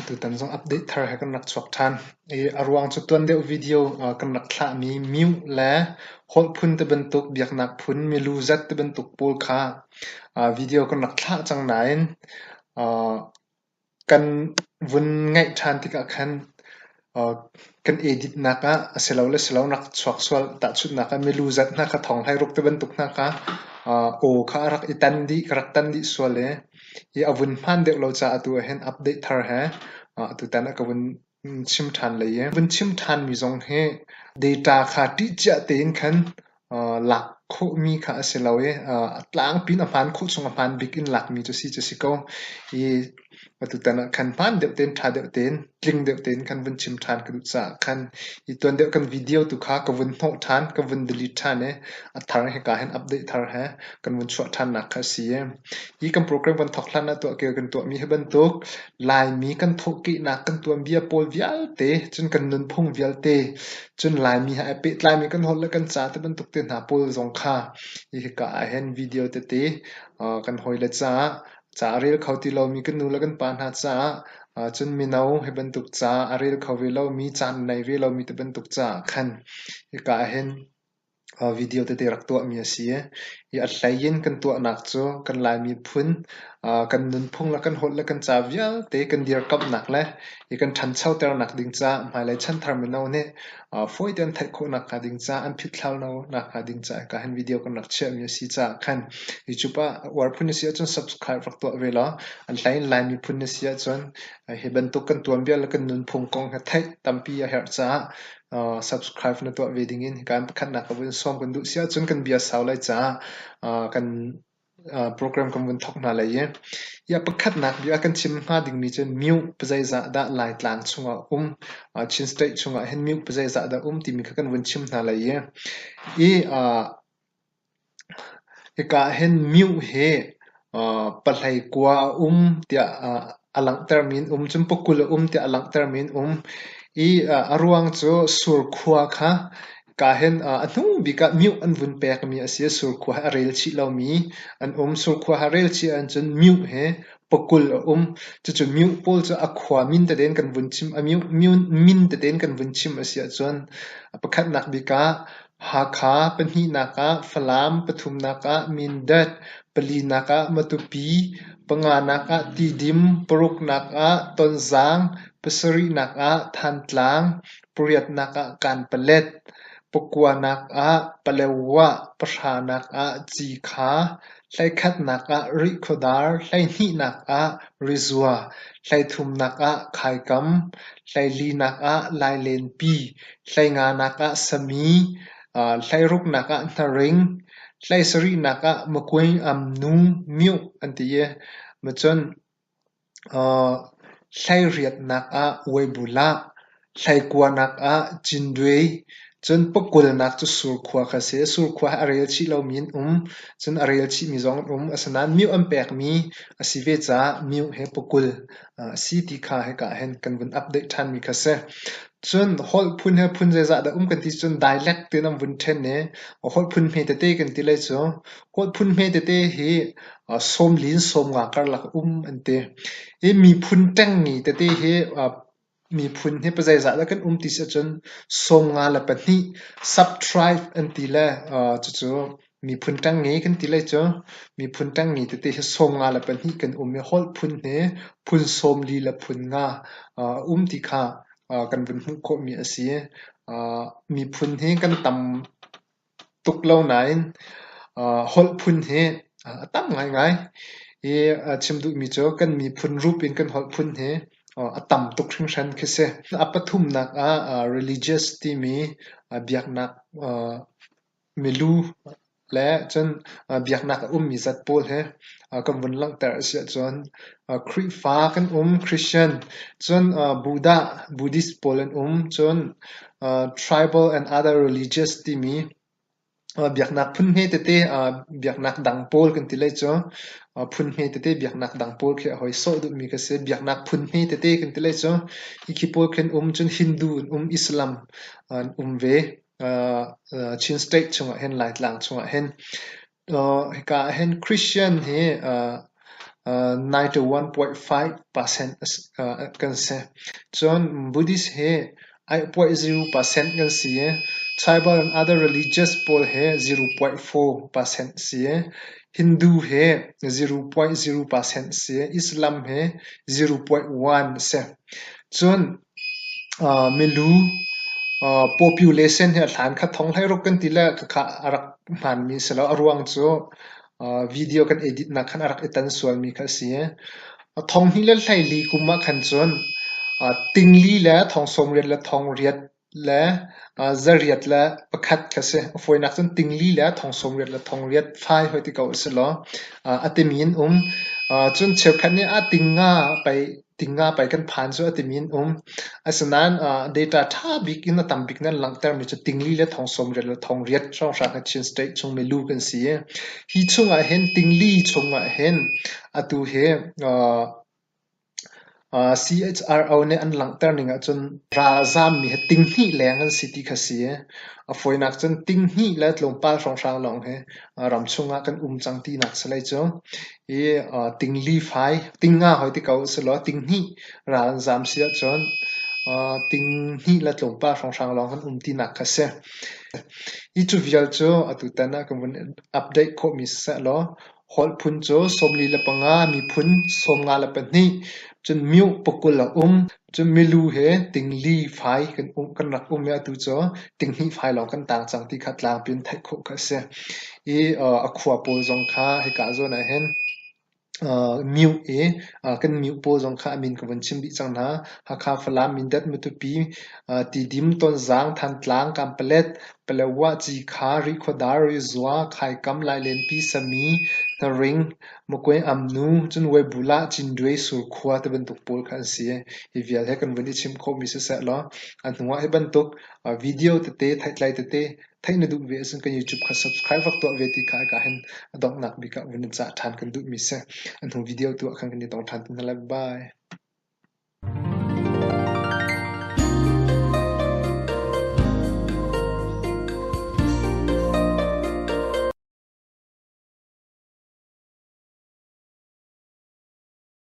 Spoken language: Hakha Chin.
Atutan zong update thar he kan rak chuak ṭhan. I a ruang cu tuan deuh video kan rak thlahmi mute le holh phun ti bantuk, biaknak phun, milu zat ti bantuk pawl kha video kan rak thlah cang nain kan vun ngaih ṭhan tikah khan kan edit nak ah a si lo le si lo rak chuak sual. Tahchunhnak ah milu zat hna kha thong hlei ruk ti bantuk hna kha aw kha a rak i tan dih, ka rak tan dih sual i hi a vun hmaan deuh lo caah atu ah hin update thar he atutan ah ka vun chim ṭhan lei i vun chim ṭhanmi zong hi data kha ṭihciah tein khan lak khawhmi kha a si lo i a tlangpi in a hmaan khawh chung a hmaan bik in lakmi cu si cu si ko. I atutan ah khan hmaan deuh tein, ṭha deuh tein, tling deuh tein khan vun chim ṭhan ka duh caah khan hi tuan deuh kan video tu kha ka vun hnawh ṭhan, ka vun delete ṭhan i a thar hika hin update thar he kan vun chuah ṭhannak kha a si i hi kan program kan thawk hlan ah tuah kan tuahmi hi bantuk Laimi kan thawhkehnak kan tuanbia pawl vialte cun kan nunphung vialte cun Laimi he ai pehtlaimi kan holh le kan ca ti bantuk te hna pawl zong kha hi hika ahhin video tete kan hawile caah ca a rel kho ti lomi kan nu le kan pa hna caah cun mino hi bantuk ca a rel kho ve lomi caan nei ve lomi ti bantuk caah khan hika ahhin video tete rak tuahmi a si i a hlei in kan tuahnak cu kan Lai miphun kan nunphung le kan holh le kan ca vialte kan dirkamhnak le hi kan ṭhanchoternak ding caah hmailei chanthar mino nih fawi tein theih khawhnak hnga ding caah an phitthlau nak hnga ding caah hika hin video kan rak chiahmi a si caah khan YouTube ah uar phun na si ahcun subscribe rak tuah ve law an hlei in Lai miphun na si ahcun hi bantuk kan tuanbia le kan nunphung kong hi theih tampi a herh caah subscribe na tuah ve dingin hika in pakhatnak ka vun sawm kan duh si ahcun kan bia sau lai caah kan program kan vun thawk hna lai i hi pakhatnak bia kan chim hnga dingmi cu mute pazeizah dah Laitlang chungah um Chin State chungah hin mute pazeizah dah um timi kha kan vun chim hna lai i hi Hika ah hin mute hi pahlei kua a um tiah a langhtermi an um. Cun pakul a um tiah a langhtermi an um. I a ruang cu surkhua kha hika hin a hnu bik ah mute an vun pekmi a si i surkhua hi a rel chih lomi an um. Surkhua hi a rel chih ahcun mute hi pakul a um. Cucu mute pawl cu a khua min tete in kan vun chim, a mute min tete in kan vun chim a si ahcun pakhatnak bik ah Hakha, pahnihnak ah Falam, pathumnak ah Mindat, palinak ah Matupi, panganak ah Tidim, paruknak ah Tonzang, pasarihnak ah Thantlang, pariatnak ah Kanpalet, pakuanak ah Paletwa, pahranak ah Cikha, hleikhatnak ah Rihkhawdar, hleihnihnak ah Rizua, hleithumnak ah Khaikam, hleilinak ah Lailenpi, hleinganak ah sami, hleiruknak ah hnaring, hleisarihnak ah makuai-amnu mioh an ti i macun hleiriatnak ah uaibulah, hleikuanak ah cinduai, cun pakulnak cu surkhua kha a si. Surkhua hi a rel chih lomi an um, cun a rel chihmi zong an um. Asinain mioh an pekmi a si ve caah mioh hi pakul a si ti kha hika ah hin kan vun update ṭhanmi kha a si. Cun holh phun he phun zeizah dah um kan ti cun dialect tiin an vun ṭhen i holh phun hme tete kan ti lai cu. Holh phun hme tete hi sawmli in sawmnga karlak a um an ti. Hi miphun ṭengnge tete hi miphun hi pazeizah dah kan um ti si ahcun 54 sub-tribe an ti le cucu Miphun ṭengnge kan ti lai cu. Miphun ṭengnge tete hi 54 kan um i holh phun hi phun 45 a um ti kha kan vun hmuh khawhmi a si. Miphun hi kan tam tuk lo nain holh phun hi a tam ngaingai. Hi chim duhmi cu kan miphun rup in kan holh phun hi a tam tuk hringhran khi si. A pathumnak ah religious timi biaknak Milu le cun biaknak a ummi zat pawl hi kan vun langhter a si ahcun Khrihfa kan um, Christian, cun Buddha, Buddhist pawl an um, cun tribal and other religious timi biaknak phun hme tete biaknak dang pawl kan ti lai cu phun hme tete biaknak dang pawl khi a hoi sawh duhmi ka si. Biaknak phun hme tete kan ti lai cu hi khi pawl khi an um, cun Hindu an um, Islam an um ve. Chin State chungah hin Laitlang chungah hin hika ah hin Christian hi 91.5% kan si. Cun Buddhist hi 8.0% kan si i Tribal and other religious pawl hi 0.4% si i Hindu hi 0.0% si i Islam hi 0.1 si. Cun milu population hi a hlan kha thong hleiruk kan ti le khakha a rak hmaanmi si lo. A ruang cu video kan edit nak khan a rak i tan sualmi kha a si. Thong hnih le 14 kum ah khan cun tingli le thong 80 le thong riat le 801 kha si. A fawinak cun tingli le thong 80 le thong riat fai hoi ti ko u si law a timi in um. Cun cheukhat nih a tingnga pei tingnga pei kan phan cu a timi in um. Asinain data ṭha bik in a tam bik nan langhtermi cu tingli le thong 80 le thong riat hrawnghrang hi Chin State chung milu kan si i hi chungah hin tingli chungah hin atu hi CHRO nih an langhter ning ahcun ralzaammi hi tinghnih leng an si ti kha si i a fawinak cun tinghnih le tlawmpal hrawnghrang lawng hi ramchung ah kan um cang tinak si lai cu. I tingli fai, tingnga hoi ti ko usih law tinghnih ral an zaam si ahcun tinghnih le tlawmpal hrawnghrang lawng kan um tinak kha si. Hi cu vial cu atutan ah kan vun update khawhmi siseh law Holh phun cu 45, miphun 52, cun mioh pakul a um. Cun milu he tingli fai kan rak um i atu cu tinghnih fai lawng kan tang cang ti kha tlangpi in theih khawh kha a si. I a khua pawl zong kha hika zawn ah hin mioh i kan mioh pawl zong kha a min ka vun chim dih cang hna. Hakha, Falam, Mindat, Matupi, Tidim, Tonzang, Thantlang, Kanpalet, Paletwa, Cikha, Rihkhawdar, Rizua, Khaikam, Lailenpi, Sami, Hnaring, Makwe, Amnu, cun Weibulah, Cinduai, Surkhua tibantuk pawl kha an si. Hi vial he kan vun i chimh khawhmi siseh law a hnu ah hi bantuk video tete, theihtlai tete theih na duh ve ahcun kan YouTube kha subscribe rak tuah ve ti kha hika hin a donghnak bik ah vun in cah ṭhan kan duhmi si. A hnu video tu ah khan kan i tong ṭhan te hna lai. Bye.